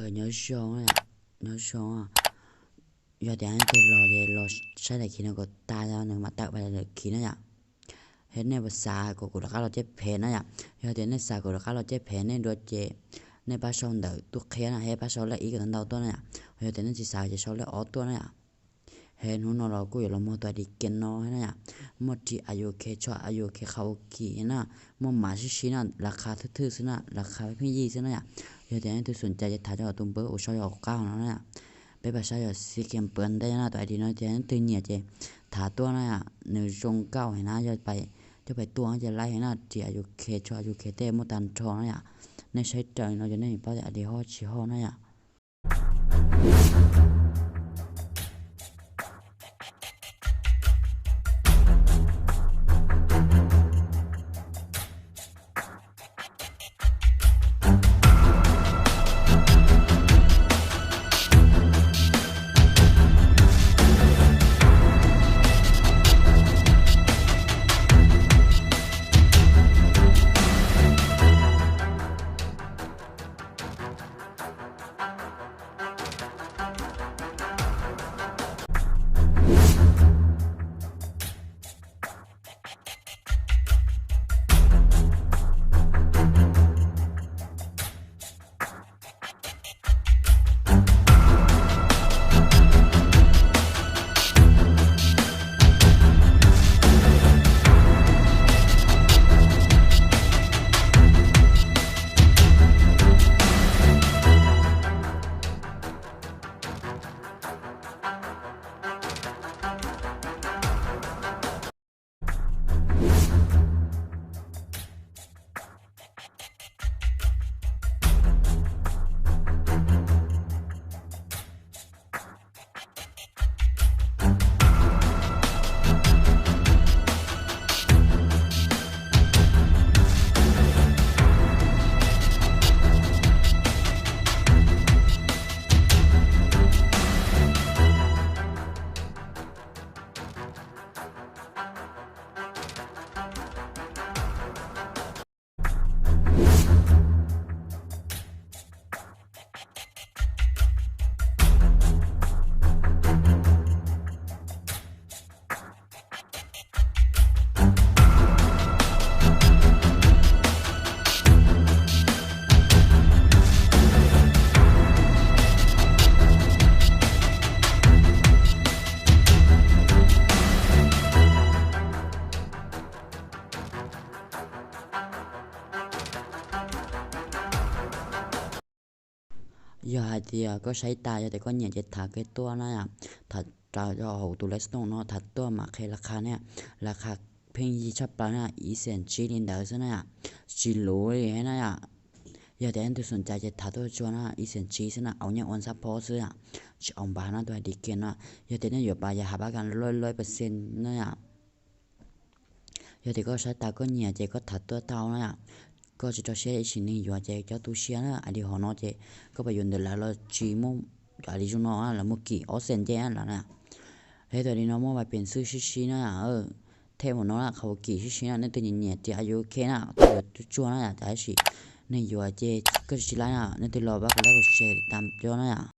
Nyob zoo, nyob zoo. Yog tias nej twg los ces los saib daim khiv no kom tas, nws mam tawm pas daim khiv na yom. Yog nej puas xav kom kuv rov qab los caij phem na yom, yog tias nej xav kuv rov qab los caij phem nej dua ces nej pab sau ntawm tus qhia na, thiab pab sau lej ib kom ntau tuaj na yom. Yog tias nej tsis xav ces sau lej ob tuaj na yom. Thiab hnub no los kuj yuav los muag tus ID kiag no na yom. Muaj ris Are you okay, tso Are you okay, qhov ua kim na, muaj mam sib sib na, las qha thwj thwj xwb na, las qha pheej yig xwb na yom. Yog tias nej twg xoom cai ces thav rau tus npawb uas sau yog hauv qab no na yom. Peb pab saib yog xib kiag npawb ntej na, tus ID no ces nej twg nyiam ces thav tuaj na yom, nws zoo nkauj heev na, yog coj pais tuaj ces laib heev na, ris Are you okay, tso Are you okay tej muaj tag nrho na yom. Nej saib raws no ces nej paub tias ID hot tsis hot na yom. Yog hais tias koj saib tas, yog tias koj nyiam ces thav kiag tuaj na yom, thav rau hauv tus lej xoo no, thav tuaj mam qhia las qha na, las qha pheej yig tshaj plaws na, ib xees tsib li ntawd xwb na yom, tsis luv li na yom. Yog tias nej twg xoom cai ces thav tuaj tsuag na, ib xees tsib xwb na, au nyiaj ua ntxhab phob xwb yom, tsis au npav na, tus ID kiag no. Yog tias nej yuav pas yog has pab kas loj loj percent na yom. Yog tias koj saib tas koj nyiam ces koj thav tuaj tau na yom. Koj tsis rau siab ib sim neeg yuav ces cov tu siab na, ID hauv no ces koj pab yuav ntawm lawv los tsis muaj, cov ID zoo no lawv muaj kim ob xees nce lawm na. Thiab tus ID no muaj vais peem xwb sib sib na, thej mus no qhov kim sib sib na, nej twg nyiam nyiam ris Are you okay na, koj yuav tsuag tsuag na yom, tab sis neeg yuav ces koj tsis tsis laib na, nej twg los pab kuv like, share, tam cov na yom.